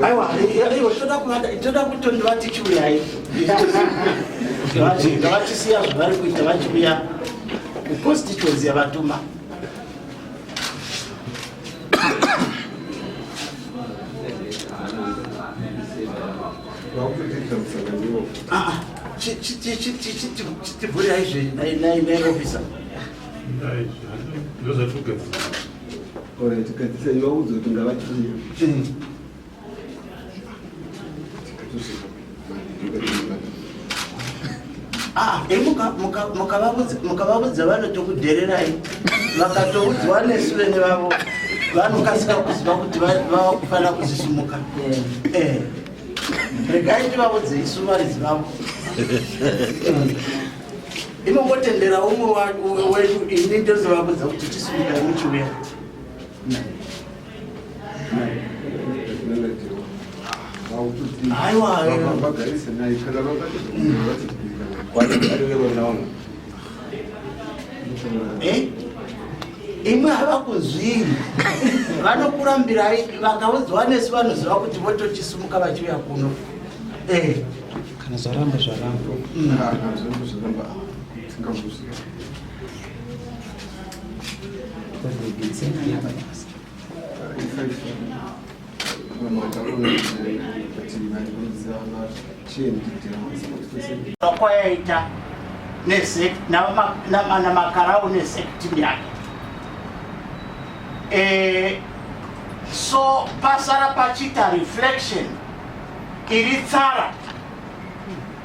Aiwa, aiwa, toda kuvada, toda kuti ndivati chiuyai. Ngavachisiya zvavari kuita vachiuya kuconstituency yavatuma. Ah, ah, chitibvurirai zve nai officer. Ah, mukavaudza vanotokudhererai, vakatoudzwa nesu vene vavo vanokasika kuziva kuti vava kufanira kuzisumuka. Eh. Regai tivaudze isu varidzi vavo. Inongotendera umwe wedu, ini ndozovabudza kuti chisimukai muchiuya. Aiwa, eh? Imwe havakunzwiri, vanokurambirai. Vakaudzwa nesu vanoziva kuti votochisimuka vachiuya kuno. Eh. Kana zvaramba, zvaramba. Kwayaita naMakarau neZEC team yake. So pasara pachiita reflection iri tsara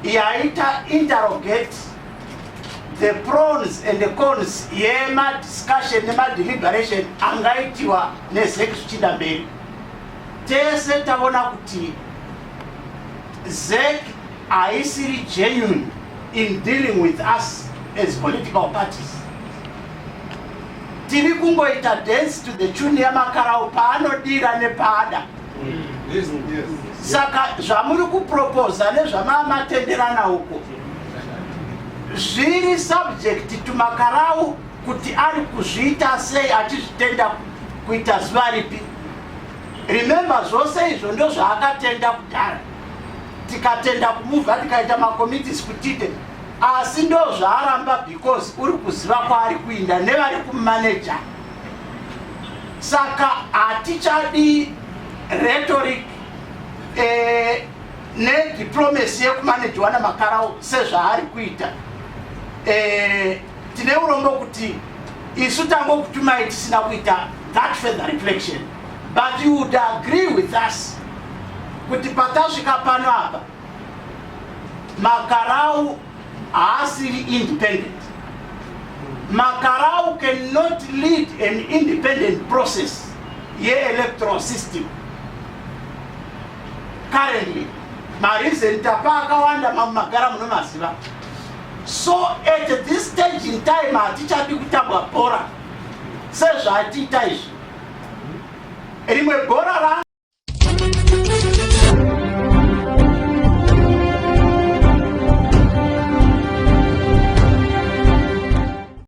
yaita interrogate the pros and the cons yemadiscussion nemadeliberation angaitiwa neZEC zvichienda mberi. Tese taona kuti ZEC haisiri genuine in dealing with us as political parties. Tiri kungoita dance to the tune yaMakarau paanodira nepaada. Saka zvamuri kuproposa nezvamamatenderana uko zviri subject to Makarau kuti ari kuzviita sei, achizvitenda kuita zuva ripi. Remember, zvose izvo ndo zvaakatenda kudhara, tikatenda kumuvha, tikaita macommittees kutite, asi ndo zvaaramba because uri kuziva kwaari kuinda nevari kumaneja. Saka hatichadi rhetoric nediplomacy yekumanejiwa naMakarau sezvaari kuita. Tine urombo kuti isu tangokutumai tisina kuita that further reflection, but you would agree with us kuti patasvika pano apa, Makarau haasiri independent. Makarau cannot lead an independent process yeelectoral system currently. Mareason tapa akawanda, mamwe magara munomaziva. So at this stage in time hatichadi kutambwa bhora sezvatiita izvi. Rimwe bhora ra